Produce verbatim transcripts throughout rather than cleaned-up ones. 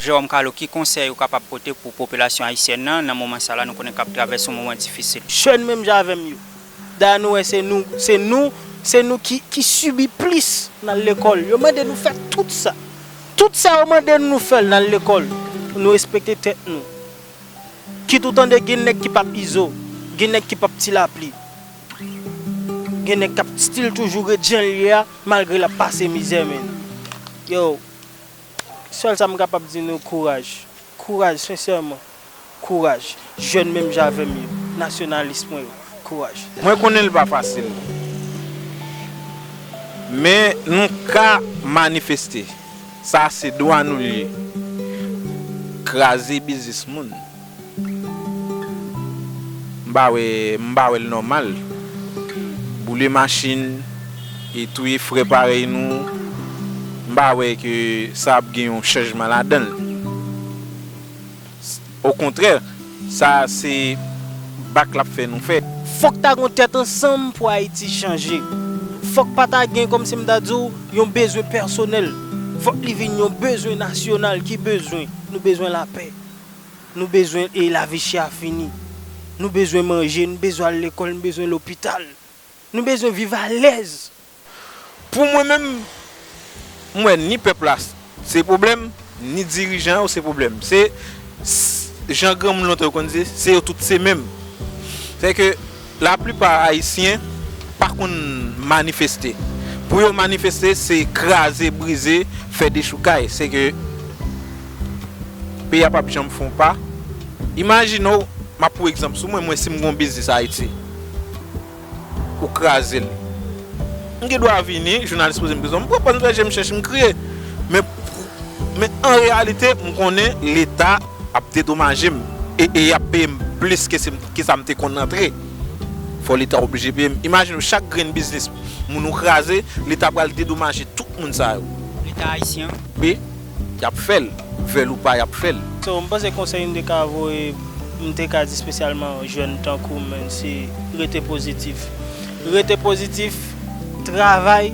Jérôme Carlo, ki konsèy ou kapab pote pou popilasyon ayisyèn nan, nan moman sa la, nou konnen k ap travèse yon moman difisil? Jèn menm jan avè m yo. Dayè nou wè se nou, se nou, se nou ki, ki sibi plis nan lekòl. Yo mande nou fè tout sa. Tout sa yo mande nou, nou fè l nan lekòl. Nou respekte tèt nou. Kit ou tande gen nèg ki p ap izo, gen nèg ki p ap ti lapli. Gen nèg k ap still toujou ret jan l ye a, malgre l ap pase mizè, menn. Yo, sèl sa m kapab di nou, kouraj. Kouraj, sensèman. Kouraj. Jèn menm jan avè m yo. Nasyonalis mwen yo. Kouraj. Mwen konnen l pa fasil. Men nou ka manifeste. Sa se dwa nou l ye. Kraze biznis moun. M pa wè, m pa wè l nòmal. Boule machin e touye frè parèy nou, m pa wè ke sa ap gen yon chanjman ladan l. Okontrè, sa se bak l ap fè nou fè. Fòk ta gon tèt ansanm pou Ayiti chanje. Fòk pa ta gen, kòmsi m ta di w, yon bezwen pèsonèl. Fòk li vin yon bezwen nasyonal. Ki bezwen? Nou bezwen lapè. Nou bezwen, e lavi chè a fini. Nou bezwen manje, nou bezwen al lekòl, nou bezwen lopital. Nou bezwen viv alèz. Pou mwen menm, m wè ni pèp la se pwoblèm, ni dirijan yo se pwoblèm. Se, s-, jan granmoun lontan yo konn di, se yo tout se menm. Sèke laplipa ayisyen pa konn manifeste. Pou yo manifeste, se kraze, brize, fè dechoukay. Sèke peyi a p ap janm fè yon pa. Imajine w, m ap pran egzanp sou mwen, mwen si m gen yon biznis Ayiti, ou kraze l. M gen dwa vini, jounalis poze m kesyon, m pran pòz m fè je m chèch, m kriye. Men, men an reyalite, m konnen Leta ap dedomaje m. E, e y ap peye m plis ke se, ke sa m te konn rantre. Fò Leta oblije peye m. Imajine w, chak grenn biznis moun ou kraze, Leta pral dedomaje tout moun sa yo. Leta ayisyen an. Wi, y ap fè l. Vle l ou pa, y ap fè l. So, m panse konsèy m te ka voye, m te ka di espesyalman jèn tankou w, menn, se rete pozitif. Rete pozitif, travay,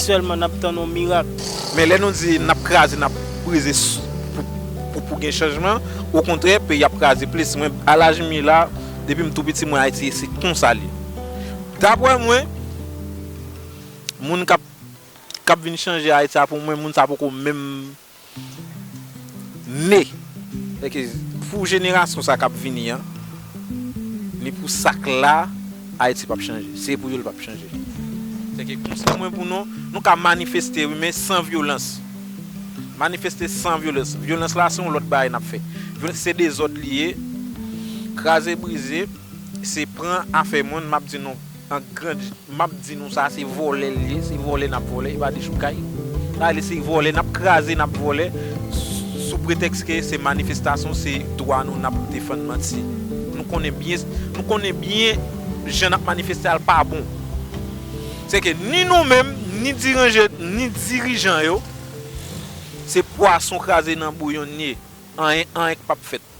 sèlman n ap tann yon mirak. Men lè nou di n ap kraze, n ap brize s-, pou, pou, pou gen chanjman, okontrè, peyi ap kraze plis. Mwen, a laj m ye la, depi m tou piti, m wè Ayiti, se konsa l ye. Daprè mwen, moun k ap, k ap vin chanje Ayiti a, pou mwen, moun sa poko menm ne. Sèke pou jenerasyon sa k ap vini an, ni pou sa k la, Ayiti p ap chanje. Se pou yo l p ap chanje. Sèke konsèy mwen pou nou, nou ka manifeste, wi, men san vyolans. Manifeste san vyolans. Vyolans la, se yon lòt bagay n ap fè. Vyolans se dezòd li ye. Kraze, brize, se pran afè moun, m ap di nou an gran, m ap di nou sa, se vòlè l ye, se vòlè n ap vòlè, e pa dechoukay. Sa vle se vòlè n ap kraze, n ap vòlè, s-, sou pretèks ke se manifestasyon, se dwa nou n ap defann, manti. Nou konnen byen, nou konnen byen jan n ap manifeste a l pa bon. Sèke ni nou menm, ni diranje, ni dirijan yo, se pwason kraze nan bouyon n ye. Anyen, anyen k p ap fèt.